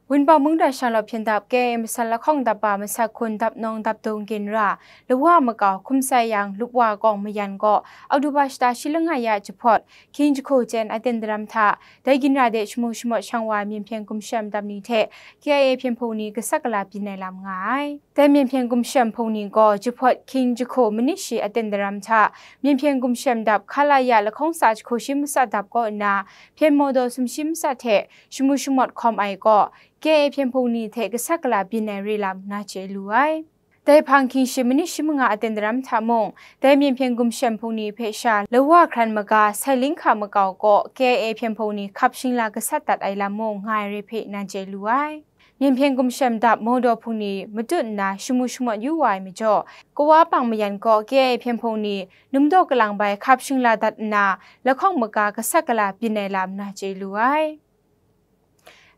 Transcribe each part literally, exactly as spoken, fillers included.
Wunpawng mungdan shanglawt hpyen dap K I A masa lahkawng dap ba masa hkun dap nawng dap dung ginra, lawa makau hkum sai yang lup wa kawng mayan gaw Oktoba shata shi langai ya jahpawt, hkying jahku chyen aten daram hta, dai ginra de shamu shamawt shang wa ai myen hpyen gumshem dap ni hte K I A hpyen hpung ni kasak kala byin ai lam nga ai. Dai myen hpyen gumshem hpung ni gaw jahpawt hkying jahku manit shi aten daram hta, myen hpyen gumshem dap hkala ya lahkawng tsa jahku shi matsa dap kaw nna, hpyen mawdaw sumshi matsa hte shamu shamawt hkawm ai gaw, K I A hpyen hpung ni hte kasak kala byin ai re lam na chye lu ai. Dai hpang hkying shi manit shi manga aten daram hta mung, dai myen hpyen gumshem hpung ni hpe sha lawa hkran maga sai linghka makau gaw K I A hpyen hpung ni hkap shingla gasat dat ai lam mung nga ai re hpe nan chye lu ai. Myen hpyen gumshem dap mawdaw hpung ni matut nna shamu shamawt yu wa ai majaw, kawa pang mayan gaw K I A hpyen hpung ni numdaw kalang bai hkap shingla dat nna, lahkawng maga gasat kala byin ai lam na chye lu ai.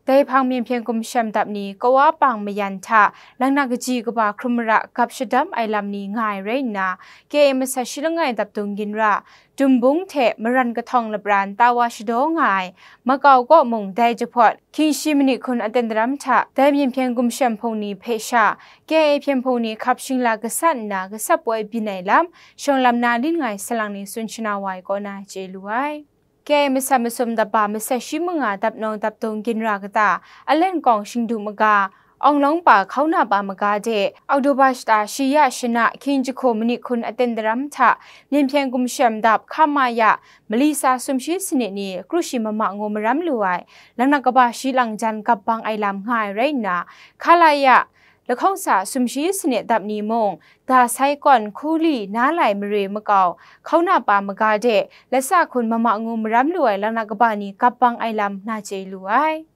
Dai hpang myen hpyen gumshem dap ni kawa pang mayan hta, langnak kaji kaba hkrum mara gap shadam ai lam ni nga ai rai nna, K I A masa shi langai dap dung ginra, Dumbung hte Maran kahtawng lapran tawa shadaw nga ai makau kaw mung dai jahpawt, hkying shi manit hkun aten daram hta, dai myen hpyen gumshem hpung ni hpe sha, K I A hpyen hpung ni hkap shingla gasat nna gasat poi byin ai lam, shawng lam na ling ai salang ni tsun shana wa ai kaw na chye lu ai. K I A masa masum dap ba masa shi manga dap nawng dap dung ginra kata, Alen kawng shingdu maga, Awng Lawng pa hkauna pa maga de, Oktoba shata shi ya shana hkying jahku manit hkun aten daram hta, myen hpyen gumshem dap hkama ya mali sa sumshi sanit ni kru shi mama ngu maram lu ai, langnak kaba shi lang jan gap bang ai lam nga ai rai nna, hkala ya lahkawng tsa sumshi sanit dap ni mung, da sai kawn hkuli na lai mare makau, hkauna pa maga de, latsa hkun mama ngu maram lu ai langnak kaba ni gap bang ai lam na chye lu ai.